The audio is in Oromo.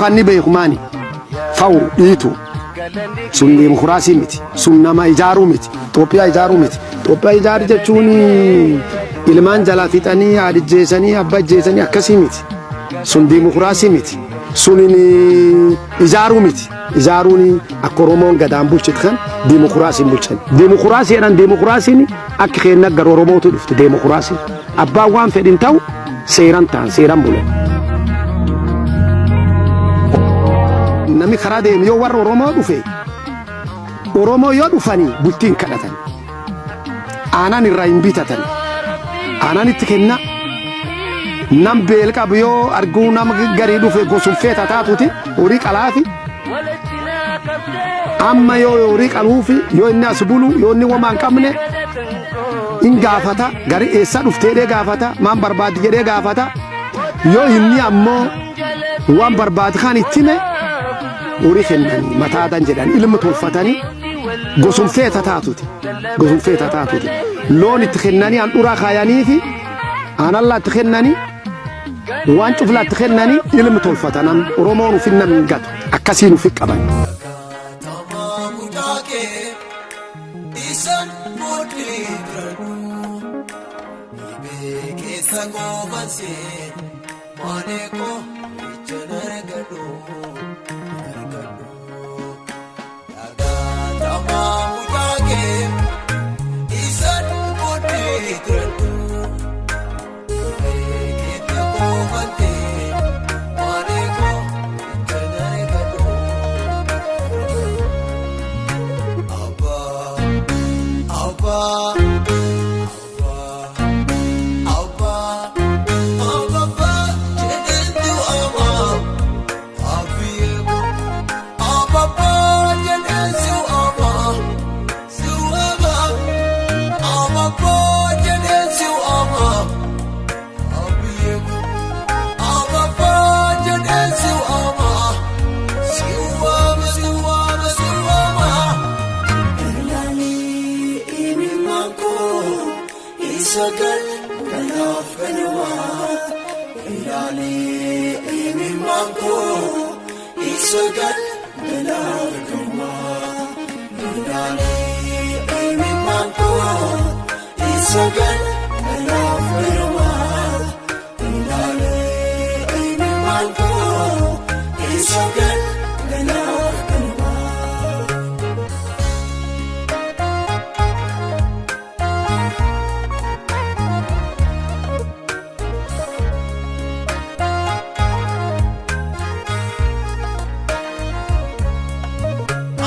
kan inni beeku maani? Fa'u dhiitu. Sun dimokiraasii miti. Sun nama ijaaruu miti. Itoophiyaa ijaaruu miti. Itoophiyaa ijaaruu jechuun ilmaan jalaa fixanii haadha ijjeessanii abbaa ijjeessanii akkasii miti. Sun dimokiraasii miti. Sun ijaaruu miti. Ijaaruun akka Oromoon gadaan bulchitu kan dimokiraasiin bulchan. Dimokiraasii jedhan dimokiraasiin akka keenya gara Oromootu dhufte dimokiraasiin. Abbaan waan fedhin ta'u seeran ta'an seeran bulan. Namni karaa deemu yoo warra Oromoo dhufe Oromoo yoo dhufanii bultiin kadhatan. Aanan irraa hin bitatan. Aanan itti kenna. Nam beel qabu yoo arguu nama garii dhufe gosunfeeta taatuti horii qalaafi. Amma yoo horii qaluufi yoo inni as bulu yoo inni womaa hin qabne hin gaafata gari eessa dhuftee jedhee gaafata maan barbaaddi jedhee gaafata yoo inni ammoo waan barbaadu kan itti hime horii kennanii mataadan jedhan ilma tolfatanii gosunfeeta taatuti gosunfeeta taatuti loon itti kennanii handhuraa kaayanii fi aanallaa itti kennanii waan cuflaa itti kennanii ilma tolfatanan Oromoon ufin nam hin gatu akkasiin ufi qaban. Gaatamaa mucaa kee isaan booddee biradhu. Dhibee keessa goofansee maalee koo ijaan argadhu argadhu. Gaatamaa mucaa kee isaan booddee biradhu. Dhibee keessa goofansee maalee koo ijaan argadhu. Abbaa, abbaa, abbaa, abbaa, abbaa jedheentu amaa, abbiyeeko. Abbaa jedheentu amaa, si amaa. Abbaa jedheentu amaa, abbiyeeko. Abbaa jedheentu amaa, si waama, si waama, si waama. Ilaalii imimmaan koo isa galgalaaf ganamaa. Ilaalii imimmaan koo isa galgalaaf ganamaa. Ilaalii imimmaan koo isa galgalaaf ganamaa.